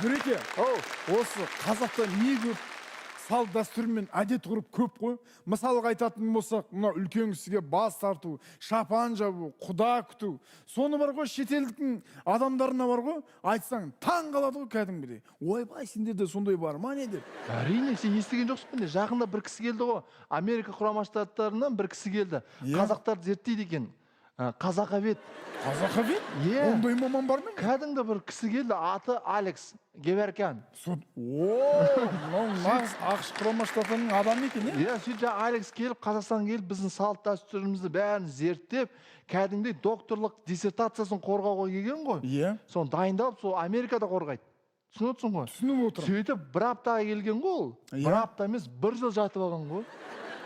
Нұреке, осы қазақта не көп? Салт дәстүр мен әдет ғұрып көп қой. Мысалға айтатын болсақ, мына үлкен кісіге бас тарту, шапан жабу, құда күту. Соны бар ғой, шетелдіктің адамдарына бар ғой, айтсаң, таң қалады ғой кәдімгідей. Ойбай, сендерде сондай бар ма, не деп. Әрине, сен естіген жоқсың ба, не? Жақында бір кісі келді ғой, Америка Құрама Штаттарынан бір кісі келді. Қазақтарды зерттейді екен. Қазақовед. Қазақовед? Иә. Ондай маман бар ма, не? Кәдімгі бір кісі келді, аты Алекс Геверкян. О, мынау нағыз АҚШ Құрама Штатының адамы екен, иә? Иә, сөйтіп жаңағы Алекс келіп, Қазақстанға келіп, біздің салт дәстүрімізді бәрін зерттеп, кәдімгідей докторлық диссертациясын қорғауға келген ғой. Соны дайындалып, сол Америкада қорғайды, түсініп отырсың ғой? Түсініп отырмын. Сөйтіп бір аптаға келген ғой ол. Бір апта емес, бір жыл жатып алған ғой.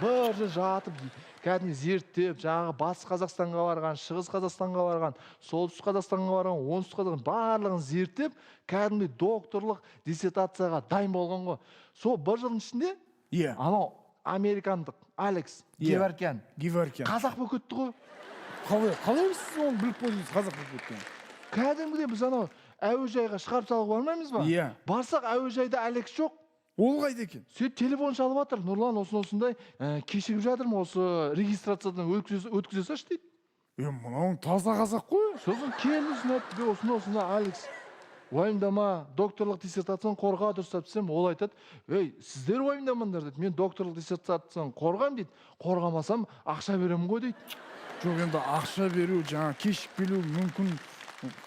Бір жыл жатып, кәдімгі зерттеп, жаңағы Батыс Қазақстанға барған, Шығыс Қазақстанға барған, Солтүстік Қазақстанға барған, Оңтүстік Қазақстан, барлығын зерттеп, кәдімгідей докторлық диссертацияға дайын болған ғой. Сол бір жылдың ішінде анау американдық Алекс Геворкян Геворкян қазақ болып кетті ғой. Қалай сіз оны біліп қойдыңыз, қазақ болып кеткенін? Кәдімгідей біз анау әуежайға шығарып салуға бармаймыз ба? Иә. Барсақ, әуежайда Алекс жоқ. Ол қайда екен? Сөйтіп телефон шалып жатыр: «Нұрлан, осындай осындай, кешігіп жатырмын, осы регистрациядан өткізе салшы», – дейді. Е, мынауың таза қазақ қой. Сосын келді, сосын айтты: «Бе, осындай осындай, Алекс, уайымдама, докторлық диссертацияны қорға дұрыстап», – десем, ол айтады: «Ей, сіздер уайымдамаңдар, – дейді, – мен докторлық диссертацияны қорғаймын, – дейді, – қорғамасам, ақша беремін ғой», – дейді. Жоқ, енді ақша беру, жаңа кешігіп келу, мүмкін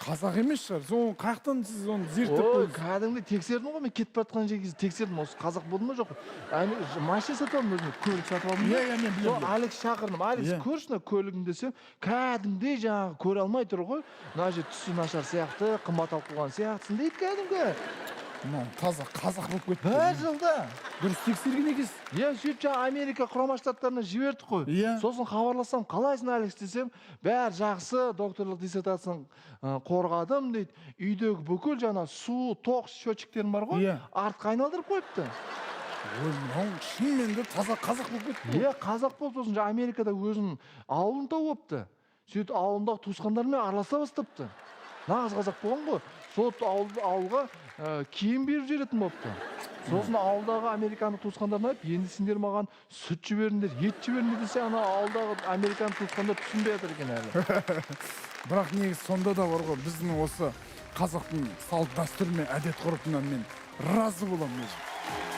қазақ емес шығар. Соны қаяқтан сіз оны зерттеп Ой, қойдыңыз? Кәдімгідей тексердім ғой. Мен кетіп бара жатқан жерге тексердім, осы қазақ болды ма, жоқ па? Әне, машина сатып алдым өзіме, көлік сатып алдым да. Иә, иә, мен білемін, Сол білемін. Алекс шақырдым: «Алекс, көрші мына көлігіңді», – десем, кәдімгідей жаңағы көре алмай тұр ғой, мына жер түсі нашар сияқты, қымбат алып қойған сияқтысың дейді кәдімгі. Мынау таза қазақ болып кетті. Бір жылда. Дұрыс тексерген екенсіз. Иә, сөйтіп жаңағы Америка Құрама Штаттарына жібердік қой. Сосын хабарлассам: «Қалайсың, Алекс?» – десем, «Бәрі жақсы, докторлық диссертацияны қорғадым», – дейді. Үйдегі бүкіл жаңа су, тоқ счетчиктерім бар ғой, артқа айналдырып қойыпты. Ой, мынау шынымен де таза қазақ болып кетті ғой. Иә, қазақ болып. Сосын жаңа Америкада өзінің ауылын тауып алыпты. Сөйтіп ауылындағы туысқандарымен араласа бастапты. Нағыз қазақ болған ғой. Сол ауылға киім беріп жіберетін болыпты. Сосын ауылдағы американдық туысқандарына айтып: «Енді сендер маған сүт жіберіңдер, ет жіберіңдер», – десе, ана ауылдағы американдық туысқандар түсінбей жатыр екен әлі. Бірақ негізі сонда да бар ғой, біздің осы қазақтың салт дәстүрі мен әдет ғұрпынан мен разы боламын өзім.